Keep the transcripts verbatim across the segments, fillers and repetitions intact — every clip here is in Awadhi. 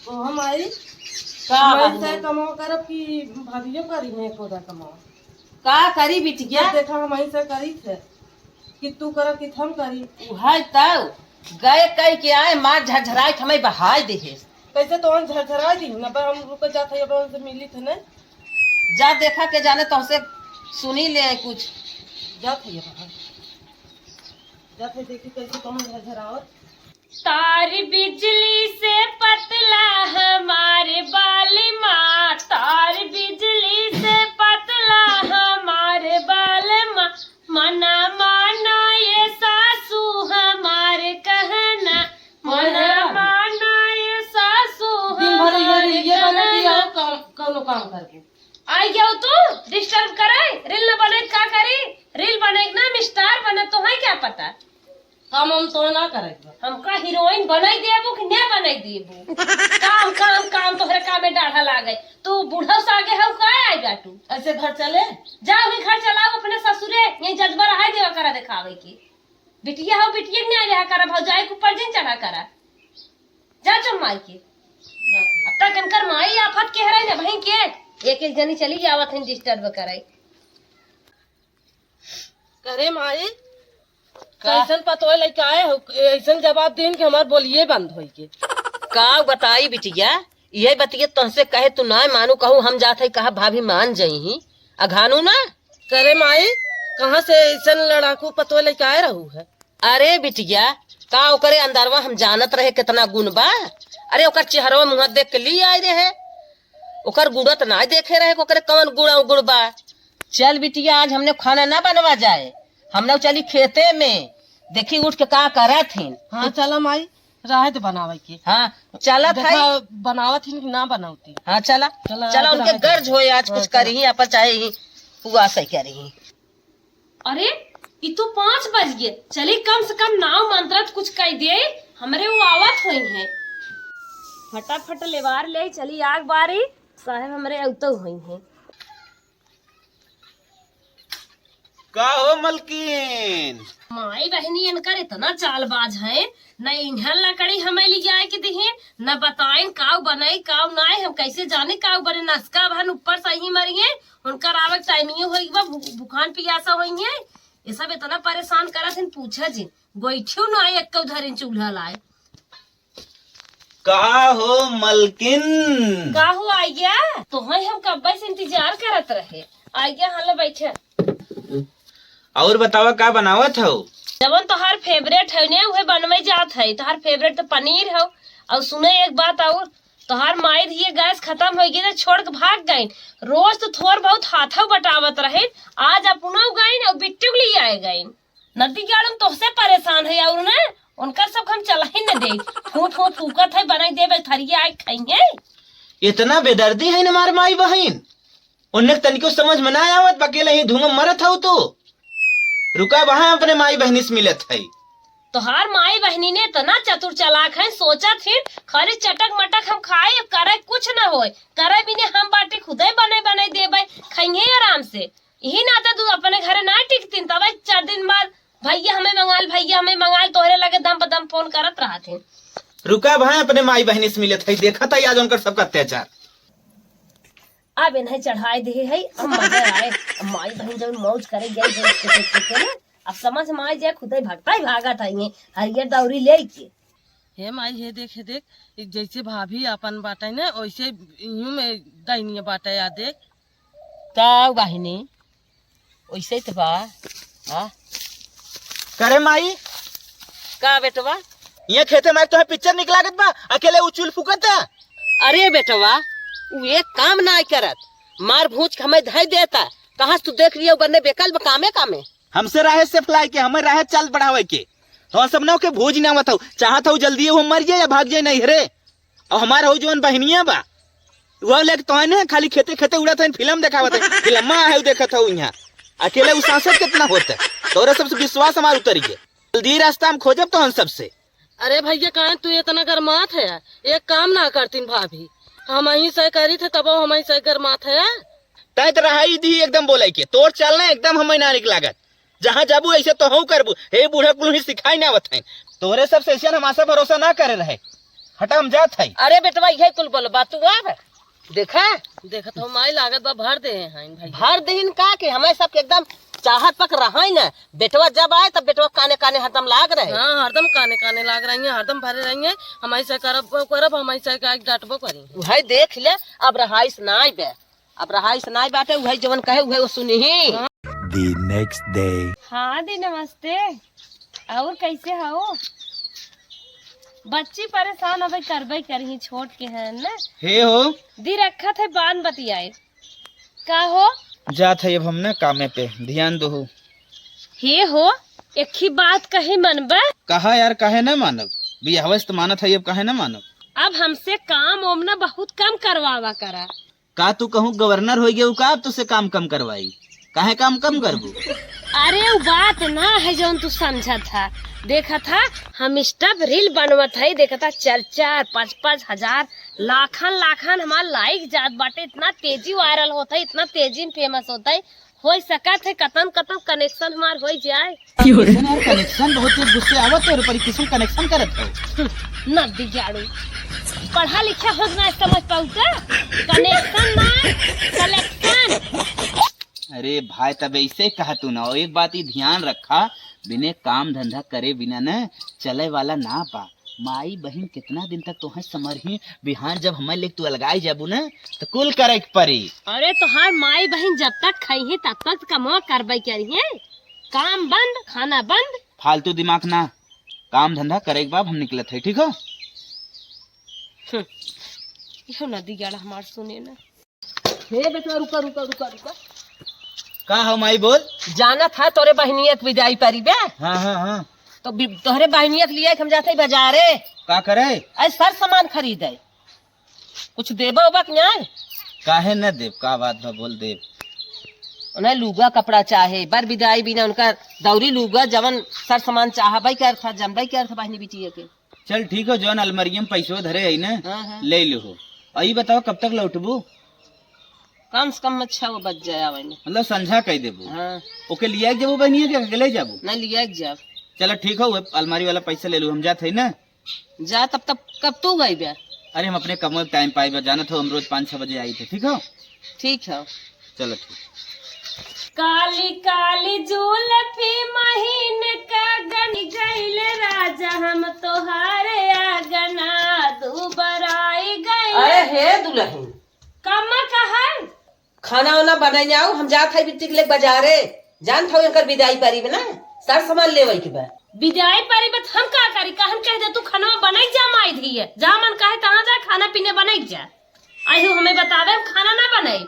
ओ हम आई, का हम आई बात से है? कमाओ करब कि भाभियो करी है कोदा कमाओ? का करी बिटिया? देखा हम आई से करी थे कि तू करब कि हम करी। उहै तौ गए कहि के आए, मार झरझराए के हमें बहाय देहे। कैसे तो हम झरझराए दी ना, पर हम रुक जात है, अब उनसे मिली थे नहीं। जा देखा के जाने तोहसे सुनी ले कुछ। जात है बाहर, जात है देखी कैसे तो हम झरझरावत। तार बिजली से पतला हमार बालमा, तार बिजली से पतला हमार बालमा, मना माना ये सासू हमार कहना, मना माना ये सासू दिन भर ये हमार रीले बना दिया कहना। हो, कौन, कौनो काम करके। आई गया तू disturb करे, reel न बने का करी, reel बने ना star बने, तोहै क्या पता? काम हम तो ना करे। हमका हीरोइन बनाई देबू कि ना बनाई देबू? काम, काम, काम, तोहरे काम में डाढ़ा लागे। तू बूढ़ा से आगे हऊ का आएगा तू? ऐसे घर चले? जा वही घर चलाओ अपने ससुरे, यही जज्बा रहा देवा करा देखावे के। बिटिया हो, बिटिया के नहीं रहा करा, भौजाई के ऊपर जिन चढ़ा करा। जा चल माई के। अब तक इनकर माई आफत के हराई ना भाई के, एक एक जनी चली जावत हैं disturb करे। करे माई, का? कैसन पतोय लइके आए हो, ऐसन जवाब दीन कि हमार बोलिए बंद होई के। का बताई बिटिया, इहे बतिया तोहसे कहे तू ना मानू, कहू हम जात है कहा भाभी मान जइहीं, अघानू ना। करे माई, कहाँ से ऐसन लड़ाकू पतोय लइके आए रहू है? अरे बिटिया, का ओकरे अंदरवा हम जानत रहे कितना गुण बा? अरे ओकर चेहरवा मुँह देख के ली आए रहे, ओकर गुण त ना देखे रहे, ओकरे कौन गुण अवगुण बा। चल बिटिया, आज हमने खाना ना बनवा जाए, हम लोग चली खेते में, देखी उठ के का करत हिन। हाँ, चला माई, रहे तो बनावे के। हाँ, चलत देखा, है। बनावत हिन कि ना बनावती। हाँ, चला, चला, चला, आज उनके रहे तो। गर्ज होए, आज हाँ, कुछ चला। करी ही, अपन चाहे ही पुआ सही करी ही। अरे, ई तो पाँच बज गए, चली कम से कम नाव मंत्रत कुछ कह दे, हमरे वो आवत होई हैं। फटाफट लेवार ले चली आग बारी, साहेब हमरे अउतो होई हैं। का हो मलकिन? माई बहिनी इनकर इतना चालबाज है, न इन्हन लकड़ी हमें ले जाए के दिहिन, न बताइन काउ बनाई काउ नाय, हम कैसे जानी काउ बने, नसका भन ऊपर से ही मरिए, उनकर आवे के टाइमिंग होई बा, भु-, भुखान पियासा होई है, ये सब इतना परेशान करत हिन, पूछा जिन, गोइठियो नाय एक्को धरिन चूल्हा लाए। का हो मलकिन? का हो आइया? तोहई हम कब्बे से इंतजार करत रहे। आइया, हाँ ले बैठे। और बतावा का बनावत हौ? जवन तोहार favourite है ने, उहे बनवे जात है। तोहार favourite तो पनीर हौ। और सुने एक बात और, तोहार माई दिए गैस खतम होइ गई तो छोड़ के भाग गईन। रोज तो थोर बहुत हाथव बटावत रहे, आज अपनौ गईन और बिट्टू के लिए आए गईन। नदी गाड़न तोहसे परेशान है और ना, उनकर सब हम चला ही न दे। फू फू फूकत है, बनाई देबे थरिया आए खाएंगे। इतना बेदर्दी है न हमार माई बहिन, उन्हें तनिको समझ में ना आवत, बकेले ही धुआं मरत हौ तू। रुका वहाँ अपने माई बहिनी से मिलत है। तोहार माई बहिनी ने इतना चतुर चालाक है, सोचत हिन खाली चटक मटक हम खाए, करे कुछ न होए, करे बिने हम बाटी खुदे बने बने देबे, खाएंगे आराम से। यही नाते तू अपने घरे ना टिकतीन, तब चार दिन बाद भैया हमें मंगाल, भैया हमें मंगाल, तोहरे लगे दम प दम फोन करत रहत हैं। रुका भाई, अपने माई बहिनी से मिलत है, देखत है आज उनकर सबका अत्याचार। अब इन्हें चढ़ाए दे है, अब मजा आए। अब माई बहन जब मौज करे गए हैं, खेते खेते ना, अब समझ में आ जाए, खुदे भगता ही भागत है ये हरियर दौरी लेके। हे माई, हे देख, हे देख, ई जैसे भाभी आपन बाटे ना, वैसे इहू में दैनिये बाटे, आ देख। का बहिनी, वैसे तो बा। आ? करे माई? का बेटवा? ये खेते में तोहे पिक्चर निक लागत बा, अकेले उचुल फुकत है। अरे बेटवा, उ एक काम ना करत, मार भूज के हमें धई देता। कहाँ से तू देख लिया, उ बन्ने बेकल बा कामे कामे। हमसे राहे से फलाई के, हमें राहे चाल बढ़ावे के। तो सब ना के भोज ना आवत हौ, चाहत हौ जल्दी वो मर जाए या भाग जाए नहीं रे। और हमार हौ जवन बहनिया बा, वो लेके तो है ना, खाली खेते खेते उड़त है, फिल्म देखावत है, फिल्मा है, उ देखत हौ यहाँ। अकेले उ सांसद कितना होता है, तोरा सबसे विश्वास हमार उतर गया। जल्दी रास्ता हम खोजब तो हम सबसे। अरे भैया, काहे तू इतना गरमात है? एक काम ना करतीन भाभी, हम यहीं से करी थे, तब हम यहीं से गरमात है। तय तो रहा ही दी एकदम बोले के, तोर चलना एकदम हमें ना निक लागत। जहाँ जाबू ऐसे तो हूँ करबू। हे बूढ़ा कुल ही सिखाई ना आवत है। तोहरे सब से ऐसे हम आशा भरोसा ना करे रहे। हटा, हम जात हई। अरे बेटवा, इहे कुल बोलबा तू अब। देखा? देखत हो माई, लागत बा भर देहे हैं भाई। भर देहिन का के, हमें सबके एकदम चाहत पक रहा है ना। बेटवा जब आए तब बेटवा काने काने हरदम लाग रहे। हाँ, हरदम काने काने लाग रही है, हरदम भरे रही है। हम ऐसे करब, वो करब, हम ऐसे का डांटबो करी। वही देख ले, अब रहाइश ना आइबे। अब रहाइश नाई बाटे, उहे जवन कहे उहे वो सुनिही। The next day। हाँ दी, नमस्ते। और कैसे हो? बच्ची परेशान अबे करबे करही, छोट के हैं ना। हे हो। दी रखत है बान बतियाए। का हो? जात है अब हम ना कामे पे, ध्यान दो। हे हो, एक ही बात कही मनबे? कहा यार, काहे ना मानब? बियाहवा से तो मानत है, अब काहे ना मानब? अब हमसे काम ओम ना बहुत कम करवावा करा। का तू कहूँ गवर्नर होइ गयू का, अब तुसे काम कम करवाई? काहे काम कम करबू? अरे उ बात ना है जौन तू समझत हा। देखत हा हम Insta पे reel बनवत है, देखत हा चार चार पाँच पाँच हजार लाखन लाखन हमार like जात बाटे, इतना तेजी viral होत है, इतना तेजी में famous होत है। होइ सकत है कतन कतन connection हमार होइ जाए। क्यों रे? कैसन यार connection, बहुत तेज गुस्से आवत तोरे पर, कैसन connection करत हो? हम्म, नदी जाड़ू। पढ़ा लिखा हो ना समझ पाऊ का? Connection ना, selection। अरे भाई, तब ऐसे कहा तू ना, एक बात ही ध्यान रखा, बिने काम धंधा करे बिना न चले वाला ना बा। माई बहिन कितना दिन तक तोहे संभरही, बिहान जब हमें लेके तू अलगाई जाबू न, तो कुल करे के परी। अरे तोहार माई बहिन जब तक खइही तब तक तो कमवा करबे करिहे। काम बंद, खाना बंद। फालतू दिमाग ना, काम धंधा करे के बाद हम निकलत है, ठीक हो? हम्म, इहो नदी गाड़ा हमार सुने ना। हे बेटवा, रुका, रुका, रुका, रुका। का हो माई, बोल। जानत है तोरे बहिनिया के विदाई परी बे? हाँ, हाँ, हाँ। तो बि-, तोहरे बहिनिया के लिए हम जाते ही बाजारे। का करे? अरे सर सामान खरीदे। कुछ देबा ओबा कि नाय? काहे न देब? का बात बा, बोल देब। उन्हें लुगा कपड़ा चाहे, बर विदाई बिना उनका दौरी लुगा जवन सर सामान चाहबे करत है, जनबे करत है बहिनी बिटिया के। चल ठीक हो, जौन अलमरिया में पैसवा धरे है ना, हाँ, हाँ। ले लिहो। और ई बताओ कब तक लौटबू? कम से कम में छह बज जाए आवे में। मतलब संझा कह देबू? हाँ। ओके लिया के जाबू बहनिया के अकेले जाबू? नहीं, लिया के जाब। चलो ठीक हो, वो अलमारी वाला पैसा ले लू, हम जात है ना। जा तब, तब कब तू गई बे? अरे हम अपने कमो टाइम पाई बा, जानत हो हम रोज पाँच छह बजे आई थे, ठीक हो? ठीक है। चलो ठीक। काली काली जुल्फी महीन का गन गइल राजा हम तोहारे आगना दुबराई गइल। अरे हे दुल्हन। कम्मा कहल? खाना वाना बनाई आऊ, हम जात है बिट्टी के लेके बाजारे। जानत हौ एकर विदाई परी बा ना, सर सामान लेवे के बा। विदाई परी बा त हम का करी? कहन कह दे तू खाना बनाई जा माई धइया। जहाँ मन कहे तहाँ जा खाना पीने बनाई जा। आई हो हमें बतावे हम खाना ना बनाई।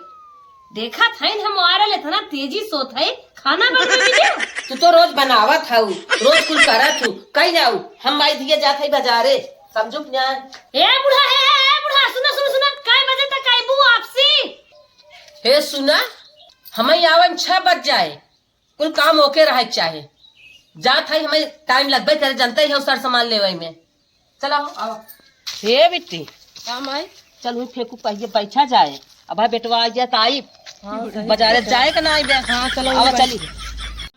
देखत हईन हम आरल इतना तेजी सोत है, खाना बनवे भी दे। तू तो रोज बनावत हऊ, रोज कुल करत हऊ। कहीं ना आऊ, हम माई धइया जात है बाजारे, समझू कि ना? ए बूढ़ा, ए, ए, ए बूढ़ा, सुना, सुना, सुना, कै बजे तक आइबू वापसी? हे सुना, हमें आवे में छह बज जाए, कुल काम ओके रहे के चाहे। जात है हमें टाइम लगबे करे, जनते ही हो सर सामान लेवे में। चला हो, आओ। हे बिट्टी। का माई? चल, हुई फेंकू पहिए बैठा जाए। अब भाई बेटवा आ गया त आई। हाँ, सही बाजारे बात है। जाए के ना आई बे। हाँ, चलो, आवा, वही चली।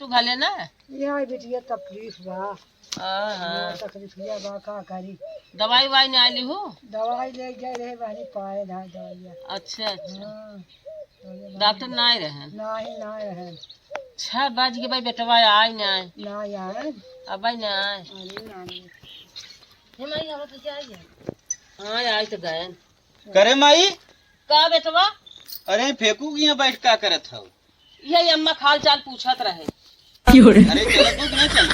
तू भले ना। ये बिटिया तकलीफ बा। हाँ, हाँ। हाँ, तकलीफिया बा, का करी? दवाई वाई ना आइली हो? दवाई ले गए रहे, वही पाए ना दवाइया। अच्छा, अच्छा। हाँ, दवाइया ना डॉक्टर आए। ना आए रहन? ना ही ना आए रहन। छह बज के भाई बेटवा आए ना आए? ना आए। अब भाई ना आए? अरे ना आए। हे माई, हमरा तो जाइए। हाँ, आए तो गए। करे माई? का बेटवा? अरे फेंकू कि यहाँ बैठ का करत हौ? ये अम्मा के हाल चाल पूछत रहे। अरे चलत हो कि नहीं चलत?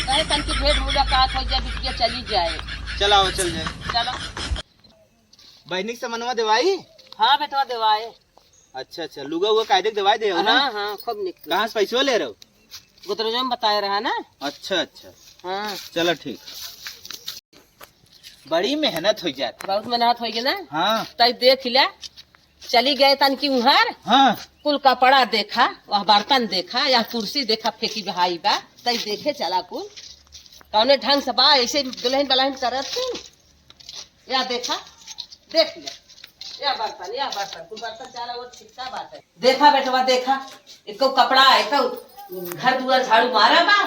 कहे तन की भेंट मुलाकात हो जाए, बिटिया चली जाए। चलाओ, चल जाए। चलो। बहिनी के समनवा देवाई? हाँ बेटवा देवाए। अच्छा, अच्छा, लुगा उगा कायदे के देवाई दे हो ना? हाँ, हाँ, खूब निक। कहाँ से पैसवा ले रहो? गोदरेजवा में बताए रहा ना। अच्छा, अच्छा। हाँ। चलो ठीक। बड़ी मेहनत होइ जात। बहुत मेहनत होइ गई ना? हाँ। तई देख ले, चली गए तन की उहर। हाँ। कुल कपड़ा देखा, वह बर्तन देखा, या कुर्सी देखा, फेंकी बहाई बा, तई देखे चला कुल। कौने ढंग से बा, ऐसे दुल्हन बलहन करत तू? या देखा, देख ले, या बर्तन, या बर्तन, कुल बर्तन चारा ओर छिटका बाटे। देखा बेटवा, देखा, एको कपड़ा, एको घर दुआर झाड़ू मारा बा।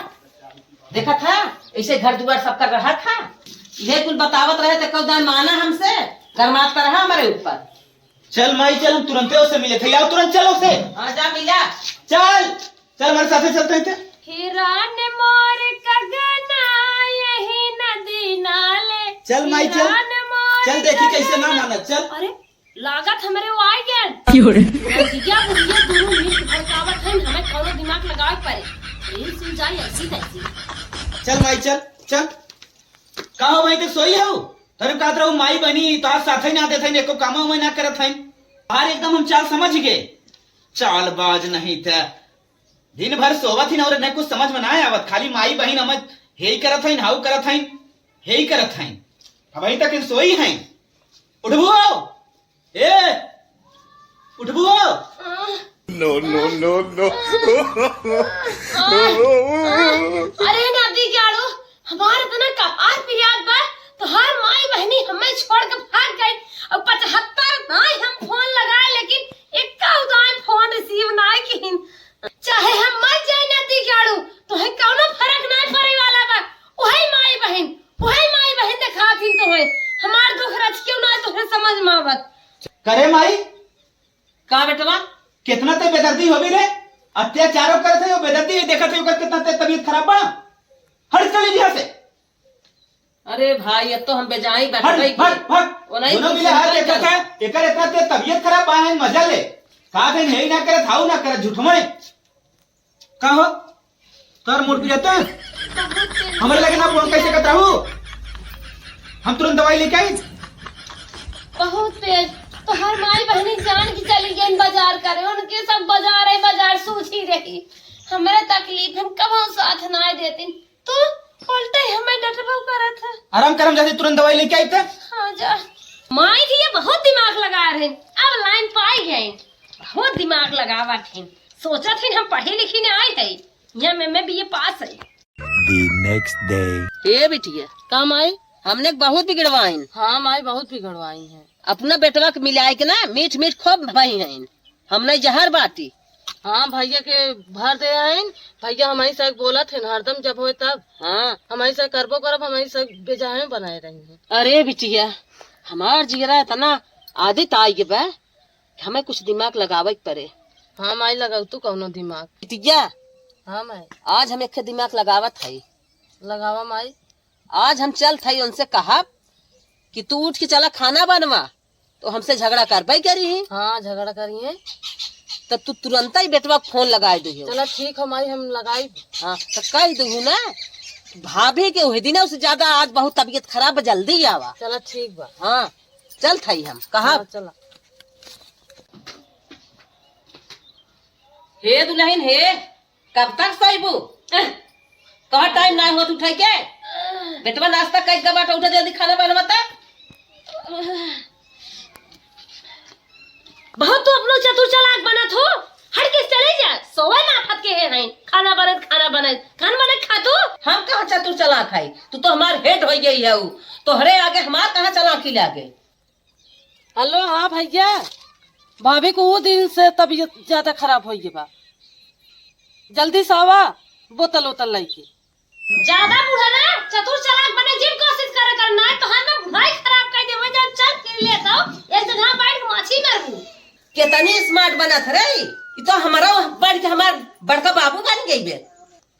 देखा था, ऐसे घर दुआर सबका रहा था। ये कुल बतावत रहे तो कउ दाई माना हमसे, गरमात रहा हमरे ऊपर। चल माई चल, हम तुरंते ओसे मिले थे। आओ तुरंत चल ओसे। हाँ, जा मिला। चल, चल हमरे साथे चलते हैं ते। हिरन मोर कगना यही नदी नाले। चल माई चल। हिरन मोर चल देखी कैसे ना कगना। मानत, चल। अरे, लागत हमरे वो आइ गए। क्यों रे? बुढ़िया बुढ़िया दोनों मिल के भड़कावत हैं, हमें कौनो दिमाग लगावे पड़े। यही सुन जाए ऐसी तैसी। चल माई चल, चल। का हो भाई, ते सोई हऊ? तोरे कहत रहू माई बहिनी तोहार साथे ना देत हईन, एको कामो में ना करत हईन। तोहार एकदम हम चाल समझ गए। चालबाज नहीं थे, दिन भर सोवत ही ना और न कुछ समझ में ना आवत, खाली माई बहिन हम हे ही करत हईन, हाउ करत हईन, हे ही करत हईन। अबहीं तक इन सोई हईन। उठबू हो? ए, उठबू हो? No, no, no, no। अरे नदी के आड़ू, हमार इतना कपार पिरात बा, तोहार माई बहिनी हमें छोड़ के भाग गई। अब पचहत्तर दाई हम फोन लगाए, लेकिन एक्का दाई फोन receive नाय किहिन। चाहे हम मर जाए नदी के आड़ू, तोहे कौनो फर्क नाय पड़े वाला बा। उहे माई बहिन, उहे माई बहिन देखात हिन तोहे। हमार दुख रच क्यों ना तोहे समझ में आवत। करे माई, का बेटवा? कितना ते बेदर्दी होबी रे, अत्याचारो करत है, बेदर्दी देखत है, ओकर कितना ते तबीयत खराब बा। हट चली यहाँ से। अरे भाई, अब तो हम बेजाई हट, बैठबे के। हट, हट। वो नहीं दोनों कुछ मिले हाथ नहीं देखत करता। है, एकर इतना ते तबीयत खराब बा है, मजा ले। का कहीं यही ना करत, हाउ ना करत, झूठ में। का हो? तोर मूड पिरात है? बहुत तेज। हमरे लगे ना फोन कैसे करत रहू? हम तुरंत दवाई लेके आई। बहुत तेज। तोहार माई बहिनी जान की चली गई बाजार करे, उनके सब बाजार है, बाजार सूझी रही। हमरे तकलीफ हम कबहूँ साथ ना देती। तू उल्टे हमें डटबो करत है। आराम कर, हम जाते तुरंत दवाई लेके आई तो। हाँ जा। माई जी ये बहुत दिमाग लगा रहे हैं, अब लाइन पाई गए, बहुत दिमाग लगावत हैं, सोचत हैं हम पढ़ी लिखी ने आए हैं, यहाँ में मैं बीए पास है। The next day। ए बिटिया, का माई? हमने बहुत बिगड़वाइन। हाँ माई, बहुत बिगड़वाई हैं। अपना बेटवा के मिलाए के ना मीठ मीठ खूब भई हैं। हम नहीं जहर बाटी। हाँ, भैया के भर दे आइन। भैया हमही से बोलत हैं हरदम, जब होए तब। हाँ। हमही से करबो करब, हमही से बेजाहे बनाए रही हैं। अरे बिटिया, हमार जिगरा इतना आदित आइ गए बा कि हमें कुछ दिमाग लगावे के पड़े। हाँ माई, लगाऊ तू कौनो दिमाग। बिटिया, हाँ माई। आज हम एक दिमाग लगावत हई। लगावा माई। आज हम चलत हई उनसे कहब कि तू उठ के चला खाना बनवा, तो हमसे झगड़ा करबे करी ही। हाँ, झगड़ा करी है। तो तू तुरंत ही बेटवा के फोन लगाए दियो। चला ठीक हो माई, हम लगाई। हाँ, तो कह दू ना, भाभी के वही दिन उससे ज्यादा आज बहुत तबीयत खराब बा, जल्दी आवा। चला ठीक बा। हाँ, चलत हई हम कहब। हाँ, चला। हे दुल्हन हे, कब तक सोइबू? अह, तोहर टाइम नाय होत उठे के? बेटवा नाश्ता कइ के बाटे, उठे जल्दी खाना बनवा त। बहुत तू अपनो चतुर चालाक बनत हो, हट के चले जा, सोवे ना फत के है, हैं। खाना बनत, खाना बनत, खान बनत खा तू। हम कहाँ चतुर चालाक है? तू तो हमार हेड होइ गई है, तोहरे आगे हमार कहाँ चालाकी लागे? हेलो, हाँ भैया, भाभी को वो दिन से तबीयत ज्यादा खराब होइ गई बा। जल्दी से आवा बोतल वोतल लइके। ज्यादा बूढ़ा ना, चतुर चालाक बने जिन कोशिश करे कर, ना तो हम ना बुढ़ाई खराब कर देवे। जा चल फिर ले तो, एक जगह बैठ के माछी मारबू। कितनी स्मार्ट बनत रे, ई तो हमारा बढ़ के हमार बड़का बाबू बन गई बे।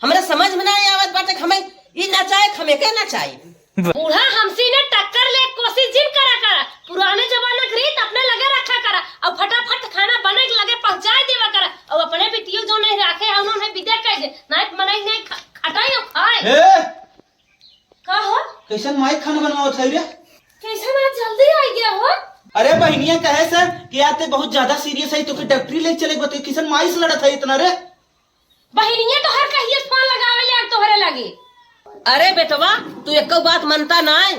हमरा समझ में ना आवत बाटे कि हमें ई ना चाहे, हमें के ना चाहे। बूढ़ा हमसी ने टक्कर ले कोशिश जिन करा करा, पुराने जमाना के रीत अपने लगे रखा करा, और फटाफट खाना बने के लगे पहुंचाए देवा करा, और अपने बिटियो जो नहीं राखे है उन्होंने विदा कर दे, नहीं तो मनाई नहीं खा-, खटाई और खाए। ए! का हो? कैसन माई खाना बनवावत है रे? कैसन आज जल्दी आ गया हो? अरे बहिनिया कहे से कि आते बहुत ज्यादा सीरियस है, तो के डॉक्टरी ले चले, बते कैसन माई से लड़त है इतना रे? बहिनिया तो हर कहिए फोन लगावे ले आग तोहरे लगे। अरे बेटवा, तू एको बात मनता नाय।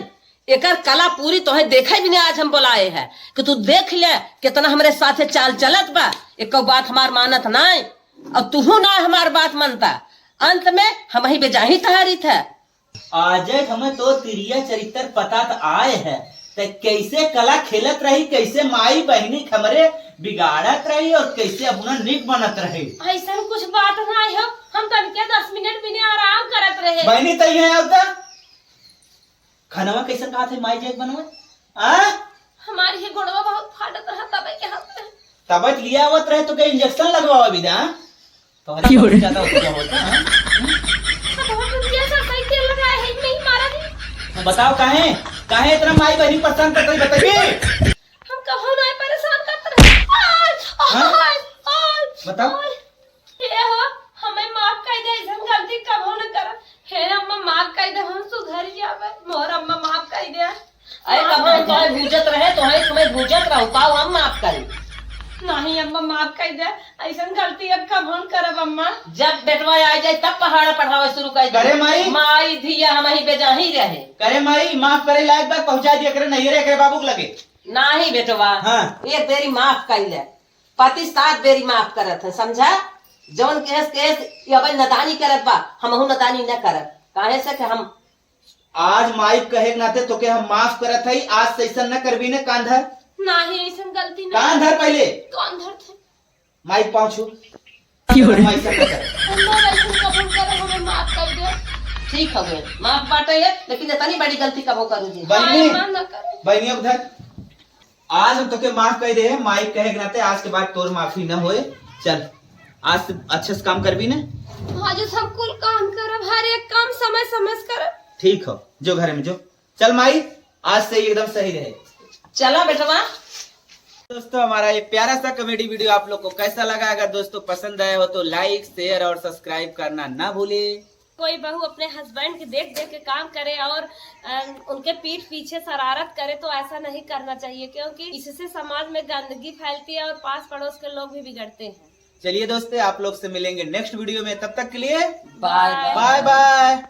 एकर कला पूरी तोहे देखे भी नहीं आज हम बोलाए है कि तू देख ले कितना हमरे साथे चाल चलत बा। एको बात हमार मानत नाय। अब तूहू ना हमार बात मनता। अंत में हमही बेजाही तहारित है। आजे हमें तो तिरिया चरित्र पता त आए है, ते कैसे कला खेलत रही, कैसे माई बहिनी हमरे बिगाड़त रही और कैसे अपना निक बनत रही। ऐसन कुछ बात ना हो, हम तनिके दस मिनट बिने आराम करत रहे। बहिनी तई है अब तक? खनवा कैसन कहत है माई जाइके बनवे? आ? हमारी ही गोड़वा बहुत फाटत रहा, तबे के हाथ रहे। तबे त लिया आवत रहे तो के इंजेक्शन लगवावा भी दा। तोहरा बहुत ज्यादा हो गया होता, हाँ? अब हम तो ये सब सही तेल लगाए हैं, नहीं मारा जी। बताओ काहे, काहे इतना माई बहनी परेशान करत है, बताइए। हम कभो नहीं परेशान करत रहे। आय, हाँ? आय, आय, बताओ। आय। हे हो, हमें माफ कर दे, ऐसन गलती कभो न करब। हे अम्मा, माफ कर दे, हम सुधर जाबे। मोर अम्मा, माफ कर दे। अरे, कभो तोहे भूजत रहे, तोहे समय भूजत रहो, पाओ हम माफ करी। नहीं अम्मा, माफ कर दे, ऐसन गलती अब कभो न करब अम्मा। जब बेटवा आ जाए, तब पहाड़ा पढ़ावे शुरू कर दे। करे माई। माई धिया हम ही बेजाही रहे। करे माई, माफ करे लायक बात पहुंचा दिया करे, नहीं रे, करे बाबू के लगे। नाही बेटवा, हाँ। एक बेरी माफ कर ले। पति सात बेरी माफ करत है, समझा? जौन केस, केस, ये अबे नदानी करत बा, हमहू नदानी न करब। काहे से कि हम आज माई कहे के नाते तोके हम माफ करत हई, आज से ऐसन न करबी ने, कान धर। नाही, ऐसन गलती नहीं। कान धर पहले। कान धर थे। माई पाँव छू। की हो रे? माई से न कर। हम लोग ऐसन कबूल करे, हमें माफ कर दे। ठीक हो गए, माफ बाटे ये, लेकिन इतनी बड़ी गलती कबो करू जी। बहनी, हाँ, ना करे। बहनी अब धर। आज हम तोके माफ कर दे हैं, माई कहे के नाते आज के बाद तोर माफी न होए। चल, आज से अच्छे से काम करबी ने। आज हम कुल काम करब, हर एक काम समय समय से करब। ठीक हो, जो घर में जो। चल माई, आज से एकदम सही रहे। चला बेटवा। दोस्तों, हमारा ये प्यारा सा कॉमेडी वीडियो आप लोग को कैसा लगा? अगर दोस्तों पसंद आया हो तो लाइक, शेयर और सब्सक्राइब करना ना भूले। कोई बहू अपने हस्बैंड के देख देख के काम करे और, अ, उनके पीठ पीछे शरारत करे तो ऐसा नहीं करना चाहिए, क्योंकि इससे समाज में गंदगी फैलती है और पास पड़ोस के लोग भी बिगड़ते हैं। चलिए दोस्तों, आप लोग से मिलेंगे नेक्स्ट वीडियो में, तब तक के लिए बाय बाय। बाय बाय।